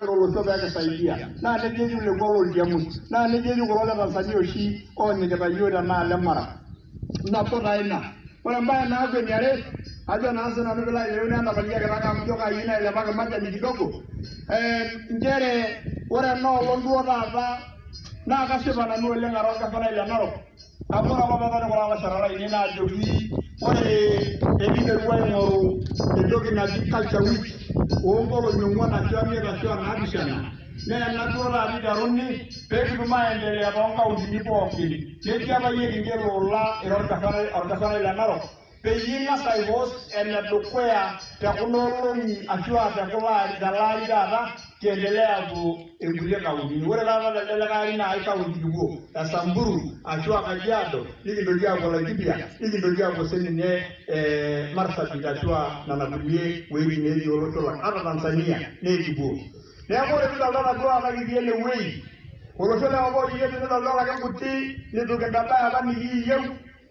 Olosho pee kisaidia. Naa nejia etiu lekua loltiamus. Naa nejia etiu kulo le Tanzania oshi oonyikita iyiook tenaalo e Mara. Nabo taa ina. Ore embae naaku eniare, ajo naa sinanu piilo aitereu naa entapalikiaki taa amu ijo kaayieu nailepaki majani kidogo, eh nchere ore ena olong duo taata naa kashipa nanu oleng ara olgavanai le Narok amu ore apa peetoni kulo alashara lainei naajoki ore enikiteru aing'oru entoki naji culture week oonkolong'i ong'uan ashu amiet ashu naapishana naa ena duo taata iteruni pee kitum aendelea toonkauntini pookin. Netii apa iyie kincho ele ola ira olgavanai le Narok peyie ing'as ai host enedukuya te kuna olong'i ashu aa te kulo ari tele ari taata kiendelea apuo inkulie kauntini. Ore taata telde likae ari naa ai kaunti kipuo, e Samburu ashu aa Kajiado nikintoki aapuo Laikipia nikintoki aapuo sininye eh Marsabit ashu aa nena kulie wueitin neetii olosho lang ata Tanzania naa ekipuo. Neeku ore pidoltata duo taata kitii ene wuei olosho le Wapooyie tinidoldola ake nkuti nitu kintabaya apa nikiiyieu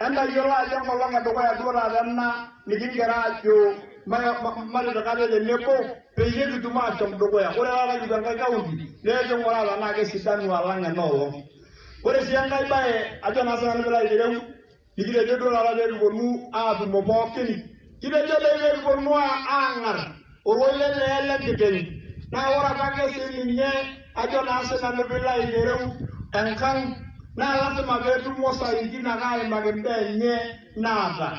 Entayiolo ajo enkolong edukuya duo taata ena nikigira aajo matipik ate tenebo peyie kitum aashom dukuya. Ore taata kipuo enkae kaunti naa eking'uraa tenaa kesidanu alang ena olong. Ore sii enkae bae ajo naa sinanu piilo aitereu nikitejo duo taata pee kiponu aatumo pookin, kitejo doi pee kiponu aang'ar oloilelee lenkiteng. Naa ore apake siininye ajo naa sinanu piilo aitereu enkang naa lasima peetumo saaikin ake aimaki imbaa enye naata.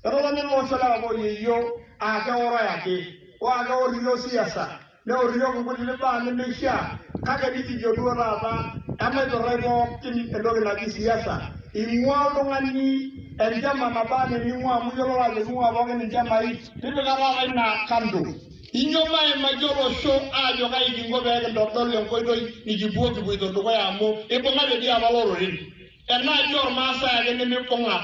Etotoni ele osho le papa oyieyio aa keoroi ake, aa keor iyiook siasa, neor iyiook inkutiti baa nemeishiaa, kake nikijo duo taata emaipirrai pookin entoki naji siasa, ing'uaa oltung'ani enchama naba anaa ening'uaa amu iyiololo ajo king'uaa pookin inchamai, tipika taata ina kando. Inyo maimaki olosho aajo kai kinko pee kintodol enkoitoi nikipuo kipuoito dukuya amu ibung'ate dii apa lororen. Enaaji olmaasai ake nemibung'a.